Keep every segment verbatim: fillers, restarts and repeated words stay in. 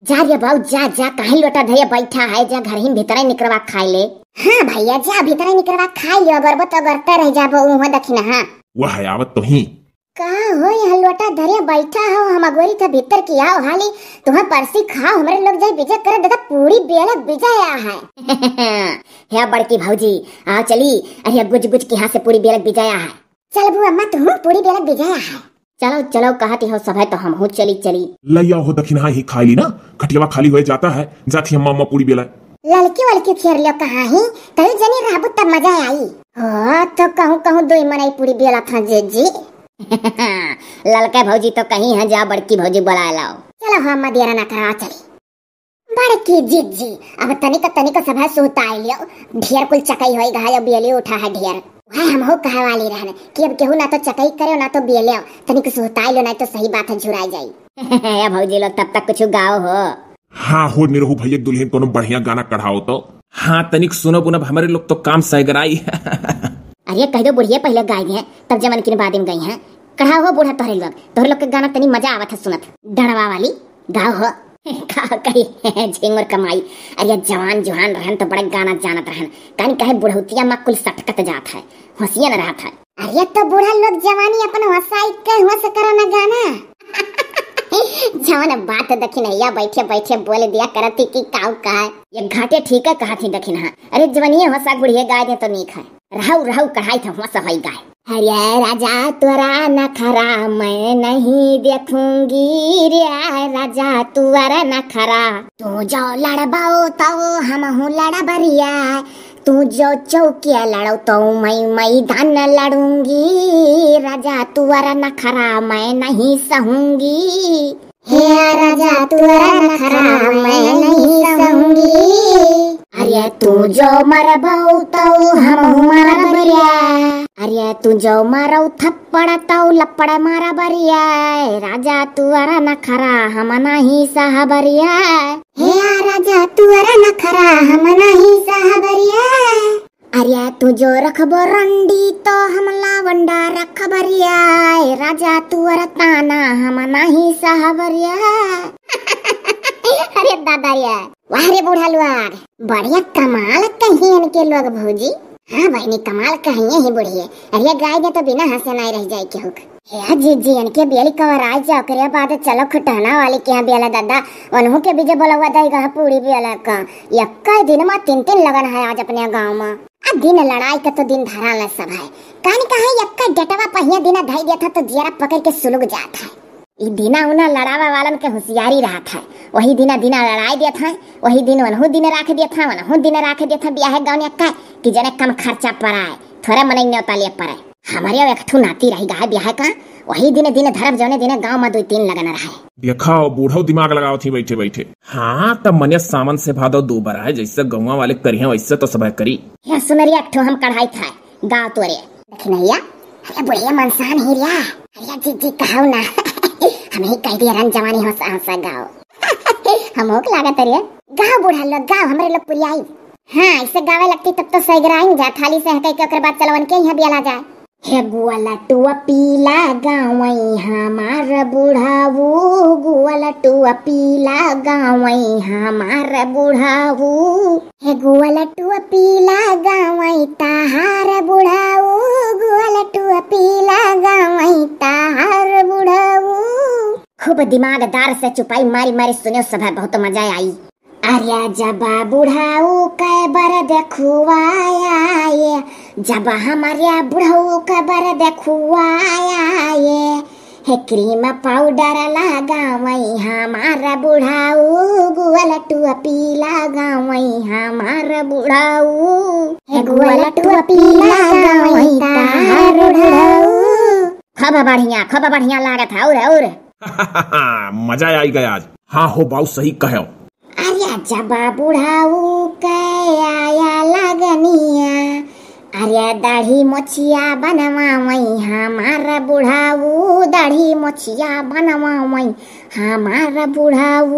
जा रे बाऊ, जा, जा, काहे लोटा धरे बैठा है, जा घर ही भीतरे निकरवा खाइ ले। हाँ भइया, जा भीतरे निकरवा खाइ ले, अगरबो तो अगरते रह जाबो, उहाँ दखिनहा। वह है आवत तो ही। का हो, यहाँ लोटा धरे बैठा हो, हम अगोरी तो भीतर की आओ हाली, तुम्हें परसी खाओ, हमरे लोग जाई बिजा करे, दादा पूरी बेलक बिजाया है। हे बड़की भौजी, आओ चली, अरे गुज गुज के हाथ से पूरी बेलक बिजाया है। चल बुआ अम्मा, तुहूँ पूरी बेलक बिजाया है। चलो, चलो, कहती हो सभे तो हमहूँ चली, चली। लइया हो दखिनहा ही खाइ ली ना, खटियावा खाली होए जाता है, जाती अम्मा, अम्मा पूरी बेला। ललकी वलकी खेर लियो कहाँ ही, कहीं जनी रहबू तब मजा आई। हो, तो कहूँ, कहूँ दुई मनई पूरी बेला था जे जी। ललका भौजी तो कहीं है, जा बड़की भौजी बुलाए लाओ। चलो हो अम्मा, देर ना करा, चली। बड़की जिज्जी, अब तनिक तनिक सभा सुहताइ लियो, ढेर कुल चकई होई गहा, अब बेली उठा है ढेर। वह हमहू कहे वाली रहन कि अब केहू ना तो चकई करे, ना तो बेले, तनिक सुहताइ लियो, ना तो सही बात है झुराइ जाई। ए भौजी लोग, तब तक कुछ गाओ हो। हाँ हो निरहू भइया, दुल्हन कोनो बढ़िया गाना कढ़ाओ तो। हाँ, तनिक सुनब उनब, हमरे लोग तो काम सैगराई। अरे कह दो बुढ़िया पहिले गाइ दिहे, तब जवन किन बाद में गई हैं। कढ़ाओ हो बूढ़ा तोहरे लोग, तोहरे लोग के गाना तनी मजा आवत है सुनत। डड़वा वाली गाओ हो। का कही झिंगुर कमाई। अरे जवान जुहान रहन तो बड़े गाना जानत रहन, कान कहे बुढ़ौतिया मा कुल सटकत जात है, होशिया न रहत है। अरे तो बूढ़ा लोग जवानी अपन होसाई के होश करो न गाना। जवन बात दखिनैया बैठे बैठे बोल दिया करत ही कि काऊ कहा। ये घाटे ठीक है कहत ही दखिनहा। अरे जवनिये होसा बुढ़िये गाय दे तो नीक है। रहू रहू कढ़ाई था होसा होई गाय। अरे राजा तोरा नखरा मैं नहीं देखूंगी रे, राजा तोरा नखरा। तू जो लड़बाओ तो हम हूँ लड़बरिया, तू जो चौकिया लड़ो तो मैं मैदान लड़ूंगी। राजा तुअर नखरा मैं नहीं सहूंगी। हे राजा तुअर नखरा मैं नहीं सहूंगी। अरे तू जो मरबौ तो हम मरब रे। अरे तू जो मारौ थप्पड़ तो लपड़ मारब रे। राजा तुअर नखरा हम नहीं सहब रे। हे राजा तुअर नखरा हम नहीं सहब रे। अरे तू जो रखबो रंडी तो हम लावंडा रखब रे। राजा तुअर ताना हम नहीं सहब रे। अरे दादा रे, वाह रे बूढ़ा लोग, बढ़िया कमाल कहिए इनके लोग भौजी। हाँ बहिनी, कमाल कहिए ही बुढ़िए। अरे गाय दे तो बिना हंसे नहीं रह जाए केहू के। हे जिज्जी, इनके बेली कवर आइ जा, ओकरे बाद चलो खुटहना वाली के यहाँ बेला दादा, उनहू के बीजे बोलवा दई गा पूरी बेला का। यक्का दिन मा तीन तीन लगन है आज अपने गाँव मा। आ दिन लड़ाई का तो दिन धरा ले सब है। कान कहा यक्का डेटवा पहिया दिना धई देत है तो जियरा पकड़ के सुलुग जात है। ई दिना उना लड़ावे वालन के होशियारी रहत है। वही दिना दिना लड़ाई देत है, वही दिन वनहू दिन राख देत है, वनहू दिन राख देत है। बियाहे गौन यक्का कि जने कम खर्चा पड़ाए, थोड़े मनई न्योता लिए पड़े। हमरे एक ठू नाती रही गा है बियाहे का, वही दिने दिने धरब जौने दिने गाँव मा दुई तीन लगन रहे। देखा, वो बूढ़ो दिमाग लगावत ही बैठे बैठे। हाँ, तब मने सावन से भादो दो बार है, जैसे गौवा वाले करिहे वैसे तो सब करी। हे सुनरिया, एक ठो हम कढ़ाई था, गाओ तोरे। दखिनैया, अरे बुढ़िया मनसान ही रिया, अरे जिज्जी कहाओ ना। हम ही कह दिया रन जवानी हंसा हंसा गाओ। हम होक लागत रे, गाओ बूढ़ा लोग गाओ, हमरे लोग पुरियाई। हाँ, ऐसे गावे लगती तब तो सैगराइन जा, थाली से हटे के ओकर बाद चलवन के यहाँ बियाला जाए। हे गुआ लटुआ पीला गावई हमार बुढ़ाऊ, गुआ लटुआ पीला गावई हमार बुढ़ाऊ। हे गुआ लटुआ पीला गावई तहार बुढ़ाऊ, गुआ लटुआ पीला गावई तहार बुढ़ाऊ। खूब दिमागदार से चुपाई मारी मारी सुनो सभा, बहुत मजा आई। अरे जब बुढ़ाऊ के बर देखुआए, जब हमारे बुढ़ाऊ के बर देखुआए, हे क्रीम पाउडर लगावई हमार बुढ़ाऊ, गुआ लटुआ पीला गावई हमार बुढ़ाऊ। हे गुआ लटुआ पीला गावई तहार बुढ़ाऊ। खूब बढ़िया, खूब बढ़िया लागत है। और, और मजा आई गया आज। हाँ हो बाऊ, सही कहो। अरे जब बुढ़ाऊ के आया लगनिया, अरे दाढ़ी मोछिया बनवावई हमार बुढ़ाऊ, दाढ़ी मोछिया बनवावई हमार बुढ़ाऊ।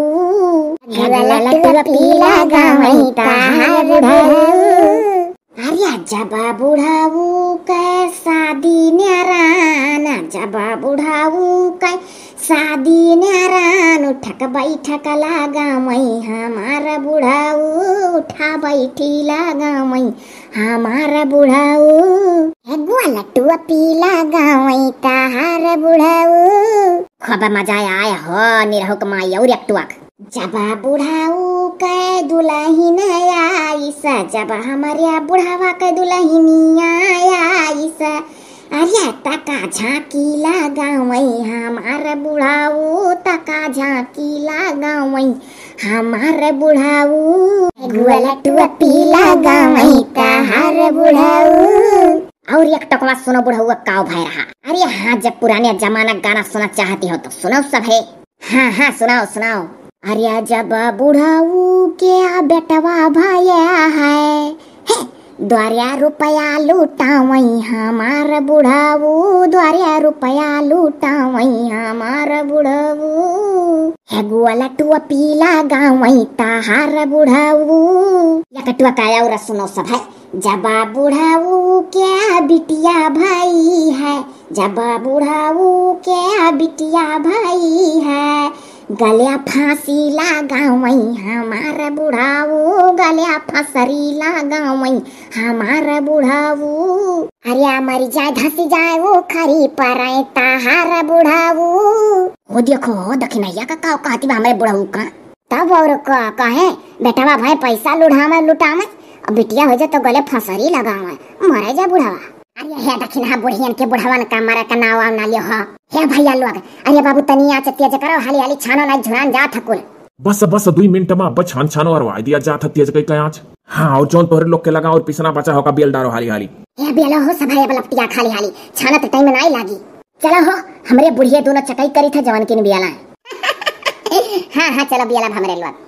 गुआ लटुआ पीला गावई तहार बुढ़ाऊ। अरे जब बुढ़ाऊ के शादी न्यारान, जब बुढ़ाऊ के शादी न्यारान उठक बैठक लगावई, हमार बुढ़ऊ उठा बैठी लगावई, हमार बुढ़ऊ। एगो लटुआ पी लगावई, तहार बुढ़ऊ। खूब मजा आय हो निरहुक माई, और एक टुअक। जब बुढ़ऊ के दुलहिन आइस, जब हमरे बुढ़वा के दुलहिनिया आइस, अरे तका झांकी लगावई, हमार बुढ़ऊ तका झांकी लगावई, हमार बुढ़ऊ। गुलटुआ पी लगावई, तहार बुढ़ऊ। और एक टकवा सुनो बुढ़ऊ, काव भय रहा। अरे हाँ, जब पुराने जमाना गाना सुना चाहती हो तो सुनो सब है। हाँ हाँ, सुनाओ सुनाओ। अरे जब बुढ़ऊ के बेटवा भया है, हे, द्वारिया रुपया लुटावई हमार बुढ़ऊ, द्वारिया रुपया लुटावई हमार बुढ़ऊ। हे गुआ लटुआ पी लगावई तहार बुढ़ऊ। या कटुआ काया और सुनो सब है। जब बुढ़ऊ के बिटिया भई है, जब बुढ़ऊ के बिटिया भई है, गल्या फांसी लगावई हमार बुढ़ऊ, गल्या फसरी लगावई हमार बुढ़ऊ। अरे मरी जाए धसी जाए वो खरी पर तहार बुढ़ऊ। हो देखो हो दखिनैया का काव कहती बा हमरे बुढ़ऊ का। तब और का कहे, बेटवा भाई पैसा लुढ़ावे लुटावे, अब बिटिया हो जाए तो गले फसरी लगावे, मरे जा बुढ़वा। अरे हे दखिनहा बुढ़ियन के बुढ़वन का मरे का नाव ना लियो हो। हे भैया लोग, अरे बाबू तनी आँच तेज करो, हाली हाली छानो ना झुरान जात है कुल। बस बस, दुई मिनट मा अब छान छानो और वाई दिया जात है तेज कई का आँच। हाँ, और जौन तोहरे लोग के लगा और पिसना बचा होगा बेल डारो हाली हाली। हे बेलो हो सब है बलपटिया खाली हाली, छानत टाइम नाई लागी। चलो हो, हमरे बुढ़िया दोनों चकई करी थे जवन किन बियाला। हाँ हाँ, चलो बियाला हमरे लोग।